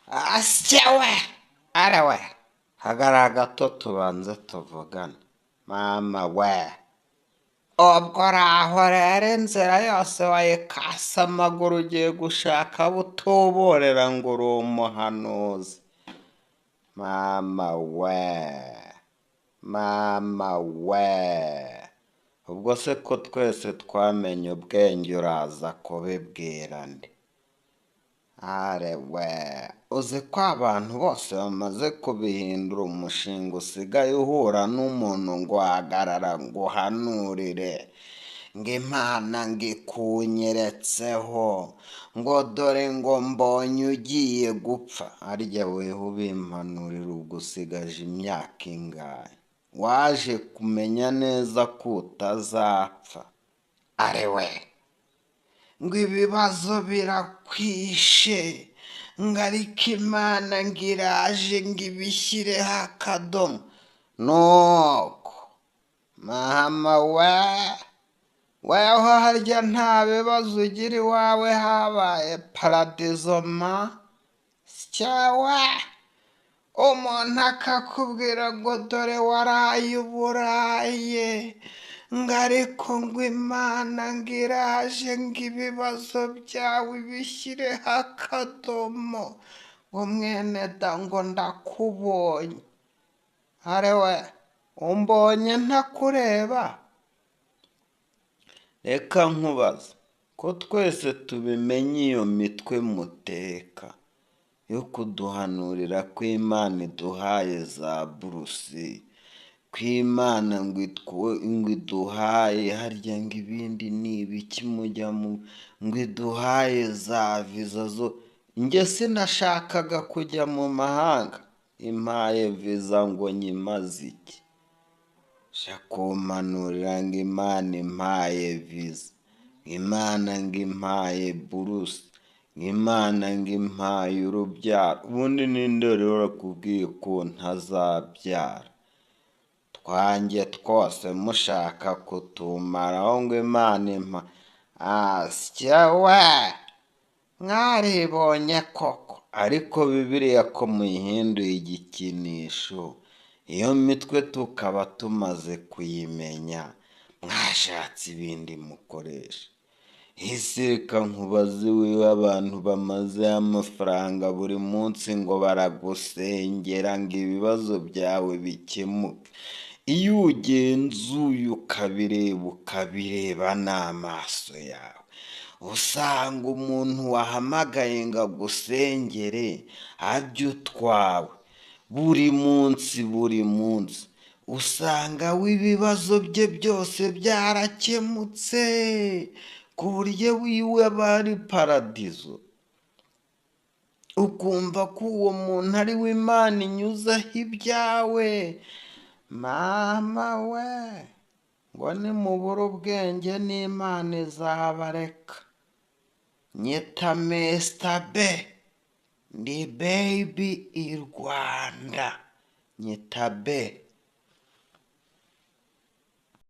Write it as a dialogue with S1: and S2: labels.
S1: Asya we, are we, hagarara gato tubanze tuvugane. Mama we, ubwo uraho rero inzira yose wayikase amaguru ugiye gushaka abo utuburira ngo uri umuhanuzi. Mama we, mama we, ubwo se ko twese twamenye ubwenge uraza kubibwira nde? Are we, uzi ko abantu bose bamaze kubihindura umushinga usigaye uhura n'umuntu ngo hagarara ngo uhanurire, ngo Imana ngo ikunyeretseho, ngo dore ngo mbonye ugiye gupfa. Harya weho ubimpanurira ubwo usigaje imyaka ingahe? Waje kumenya neza ko utazapfa. Are we, ngo ibibazo birakwishe, ngo ariko Imana ngo iraje ngo ibishyireho akadomo. Nuko mama we, weho harya nta bibazo ugira iwawe habaye paradizo ma? Sya we, umuntu akakubwira ngo dore waraye uburaye, ngo ariko ngo Imana ngo iraje ngo ibibazo byawe ibishyireho akadomo, ngo mwene da ngo ndakubonye. Are we, umbonye ntakureba? Reka nkubaze, ko twese tubimenye iyo mitwe muteka yo kuduhanurira ko Imana iduhaye za burusi, ko Imana ngo iduhaye harya ngo ibindi ni ibiki mujya mu, ngo iduhaye za viza zo. Njye sinashakaga kujya mu mahanga, impaye viza ngo nyimaze iki? Kumpanurira ngo Imana impaye viza, Imana ngo impaye burusi, Imana ngo impaye urubyaro. Ubundi ninde rero wakubwiye ko ntazabyara? Twanjye twose mushaka kutumaraho ngo Imana impa. Asya we, mwaribonye koko. Ariko Bibiliya ko muyihinduye igikinisho, iyo mitwe tukaba tumaze kuyimenya, mwashatse ibindi mukoresha. Ese reka nkubaze wiwe abantu bamaze amafaranga buri munsi ngo baragusengera ngo ibibazo byawe bikemuke. Iyo ugenzuye ukabireba ukabireba n'amaso yawe, usanga umuntu wahamagaye ngo agusengere arya utwawe buri munsi buri munsi, usanga we ibibazo bye byose byarakemutse ku buryo wiwe aba ari paradizo. Ukumva ko uwo muntu ari we Imana inyuzaho ibyawe. Mama we, ngo nimubura ubwenge n'Imana izabareka. Nyita Mr B, ndi baby i Rwanda. Nyita B.